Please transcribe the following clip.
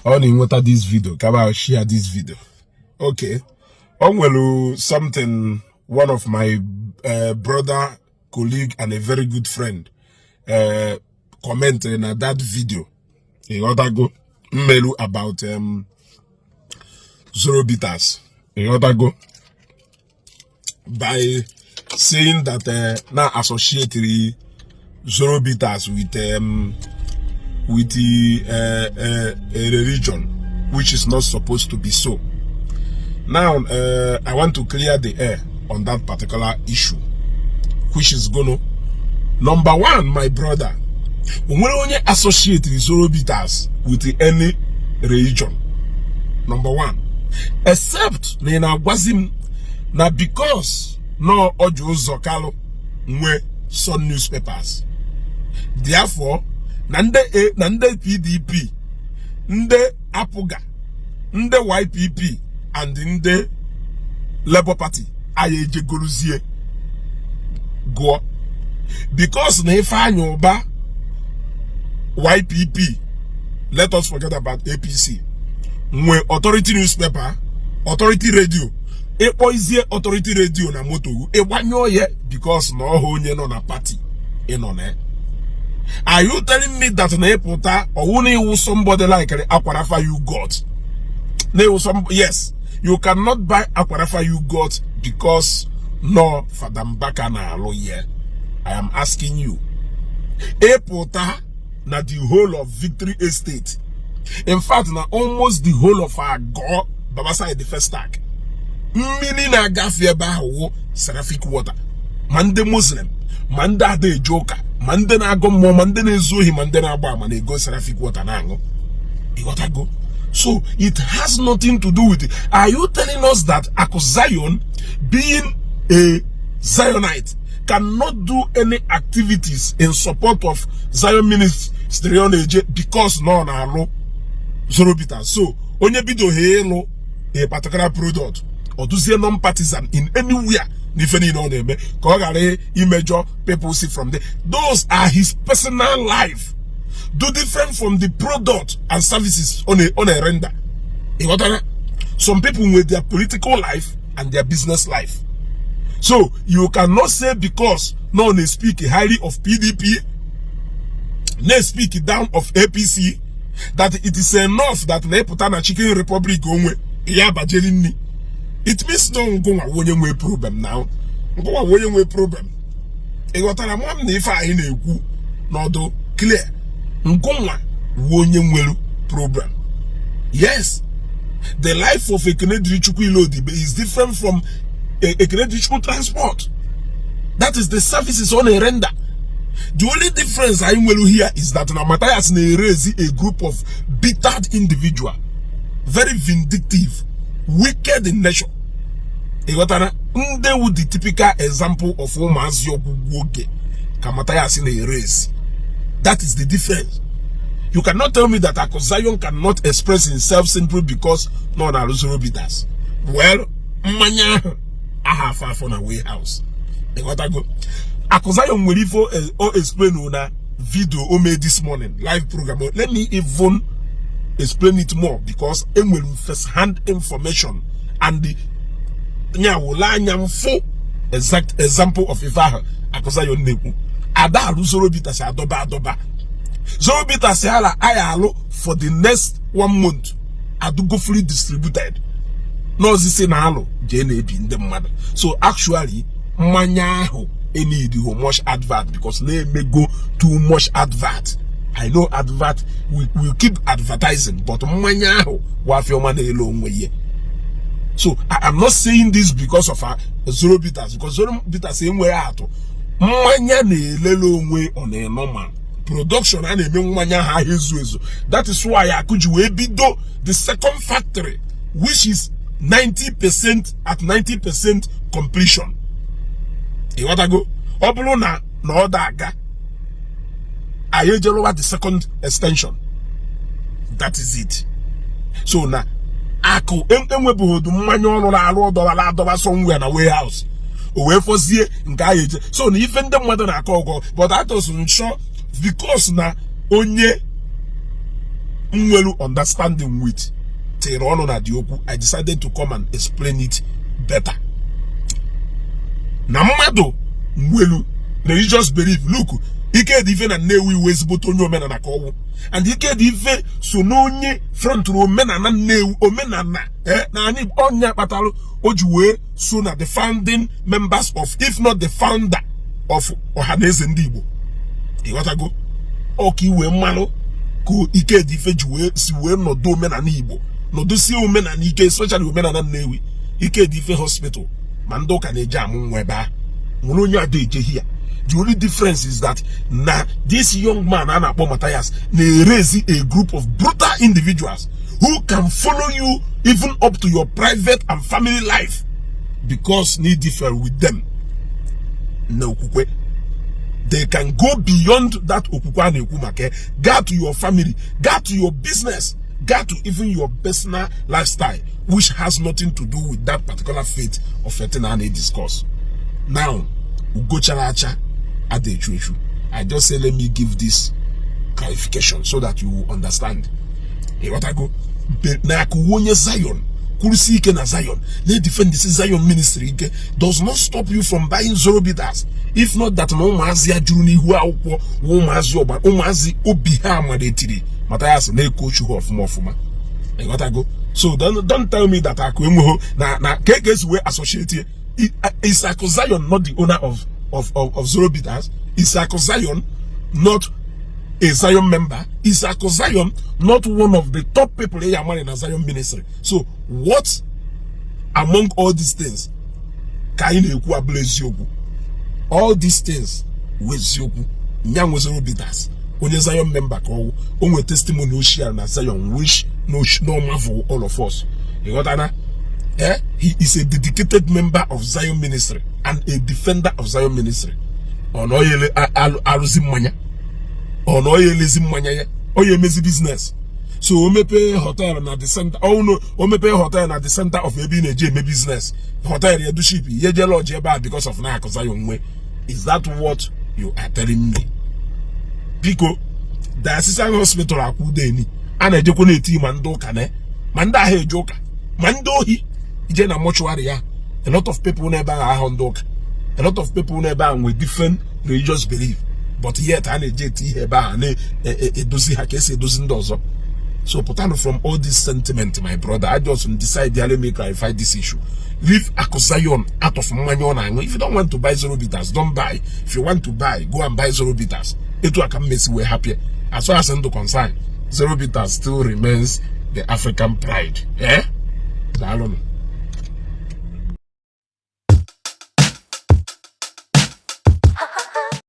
Ọ na-enweta this video, kaba share this video. Okay, o nwere something one of my brother, colleague and a very good friend commented na that video, ịghọtago, mmelu about Zoro Bitters, ịghọtago, by saying that na associate Zoro Bitters with the, a religion, which is not supposed to be so. Now, I want to clear the air on that particular issue, which is gonna, number one, my brother, onwere onye associate Zoro Bitters with any religion. Number one, except na ị na-agwazi m na because na Orji Uzor Kalu nwe Sun Newspapers, therefore na ndị na ndị PDP, ndị APGA, ndị YPP and ndị Labour Party anyị ejegorozie gụọ because na Ifeanyi Uba YPP, let us forget about APC, nwe Authority Newspaper, Authority Radio. Ịkpọizie Authority Radio na moto, ịgbanyụọ ya because na ọhụ onye nọ na party ịnọ na ya. Are you telling me that na ịpụta ọwụ na iwu somebody like Aquarapha yoghurt na iwu some? Yes, you cannot buy Aquarapha yoghurt because no Fada Mbaka na-alụ ya. I am asking you, ịpụta na the whole of Victory Estate, in fact na almost the whole of Ago Babaside, the first tag mmiri na-agafe ebe ahụ wụ Seraphic water, ma ndị Muslim, ma ndị ada eje ụka, ma ndị na-agụ mmụọ, ma ndị na-ezu ohi, ma ndị na-agba ama na-ego Seraphic water na-aṅụ, ịghọtago? So it has nothing to do with it. Are you telling us that Aku Zion, being a Zionite, cannot do any activities in support of Zion Ministry ọ na-eje because na ọ na-alụ Zoro Bitters? So onye bidoghị ịlụ a particular product, ọ dụzie non-partisan in anywhere n'ife niile ọ na-eme ka ọ ghara imejọ people see from there? Those are his personal life, do different from the product and services ọ na-erender, ịghọtara? Some people with their political life and their business life. So you cannot say because no na speak highly of PDP, na speak down of APC, that it is enough that na ịpụta na Chicken Republic onwe ya bajeri nni. It means no ngụnwa onye nwe problem now, ngụnwa onye nwe problem, ịghọtara? Ma m na ife anyị na-ekwu n'ọdụ clear, ngụnwa wu onye nwere problem. Yes, the life of Ekene Chukwu Ilodibe is different from Ekene Chukwu Transport. That is the services ọ na-erender. The only difference anyị nwere here is that na Matthias na-erezi a group of bitter individual, very vindictive, wicked in nature, ịghọtara? Ndị wu the typical example of ụmụazị ọgwụgwụ oge ka Matthias na-erezi. That is the difference. You cannot tell me that Aku Zion cannot express himself simply because no na Zoro Bitters. Well, mmanya ahụ aha afọ afọ na warehouse, ịghọtago? Aku Zion nwere ife o explain na video o made this morning, live program. Let me even explain it more because enwere m first hand information and the nya wụle anya mfụ exact example of ife ahụ Aku Zion na-ekwu. Ada alụ Zoro Bitters adọba adọba. Zoro Bitters ala anyị alụ for the next one month adụgo fully distributed n'ozisi na alụ jee na-ebi ndị mmadụ. So actually mmanya ahụ enid much advert because na-emego too much advert. I know advert, we will keep advertising, but mmanya ahụ wafiọma na-ele onwe ya. So I am not saying this because of our Zoro Bitters, because Zoro Bitters enweghị atụ. Mmanya na-elele onwe on a normal production a na-eme mmanya ha ezu ezu. That is why Akụ ji wee bido the second factory, which is 90% at 90% completion, ịghọtago? Ọ bụrụ na na ọ da aga, anyị ejelụwa the second extension. That is it. So na Akụ enwebụghị mmanya ọrụ na-arụ ọdọwara adọba somewhere na warehouse o wee fọzie nke ahụ eje. So na ife ndị mmadụ na-akọ ọgọ, but atọs nchọ because na onye Nwelu understanding with tiri ọnụ na dị okwu. I decided to come and explain it better. Na mmadụ nwelu religious belief. Look, Ikedife na Nnewi iwu ezigbote onye omenala ka ọwụ, and Ikedife so n'onye frontụrụ omenala Nnewi, omenala na anyị. Ọnya kpatalụ o ji wee so na the founding members of, if not the founder of, Ọhaneze Ndị Igbo. Ịghọtago? Ọka iwe mmanụ ka Ikedife ji wee si wee nọdụ omenala Igbo, nọdụsie omenala ike, especially omenala Nnewi. Ikedife Hospital, ma ndị ụka na-eji amụ nwa ebe ahụ, nwere onye ada ejehi ya. The only difference is that na this young man a na-akpọ Matthias na-erezi a group of brutal individuals who can follow you even up to your private and family life because need differ with them na okwukwe. They can go beyond that okwukwe a na-ekwu maka, gaa to your family, gaa to your business, gaa to even your personal lifestyle, which has nothing to do with that particular faith of a thing a na-discuss now. Ugo chara acha ada echu echu. I just say let me give this clarification so that you will understand. Ịghọtago? Na akụwa onye Zion kwurusi ike na Zion na-edefend this Zion ministry ike does not stop you from buying Zoro Bitters. If not that na ụmụazị ya juru n'ihu akwụkwọ wụ ụmụazị ọgba, ụmụazị obi ha malitiri Mathias na-ekochu ha ọfụma ọfụma. Ịghọtago? So don't tell me that akụ enweghị na ka esi wee associate. Is Akụ Zion not the owner of Zoro Bitters? Is Akụ Zion not a Zion member? Is Akụ Zion not one of the top people in Yamani na Zion ministry? So what among all these things ka anyị na-ekwu abụla eziokwu? All these things wụ eziokwu. Nya nwe Zoro Bitters, onye Zion member ka ọwụ. O nwere testimony o share na Zion which no marvel all of us. Ịghọtana? Eh, he is a dedicated member of Zion ministry and a defender of Zion ministry. Ọ na ọ arụzi mmanya, ọ na ọ ya elezi mmanya ya, ọ ya emezi business. So o mepee hotel na the center, ọ no, o mepee hotel na the center of ebe ị na-eji eme business, hotel ya duship ihe je lodge ebe a because of na Akụ Zion nwe. Is that what you are telling me? Biko, Diocesan Hospital Akwudeni a na-ejekwa na-eti ma ndị ụka na ma ndị ahụ eje ụka ma ndị ohi ije na mortuary ya. A lot of people n'ebe ahụ ahụ ndị ụka, a lot of people n'ebe ahụ nwere different religious belief, but yet a na-eje eti ihe ebe ahụ, na-edozi ha ka esi edozi ndị ọzọ. So pụtanụ from all this sentiment, my brother. I just decide, let me clarify this issue. Leave Akụ Zion out of mmanya ọ na-aṅụ. If you don't want to buy Zero Bitters, don't buy. If you want to buy, go and buy Zero Bitters. Etu aka mmesi wee happy. As far as ndụ concern, Zero Bitters still remains the African pride. Eh, daalụnụ.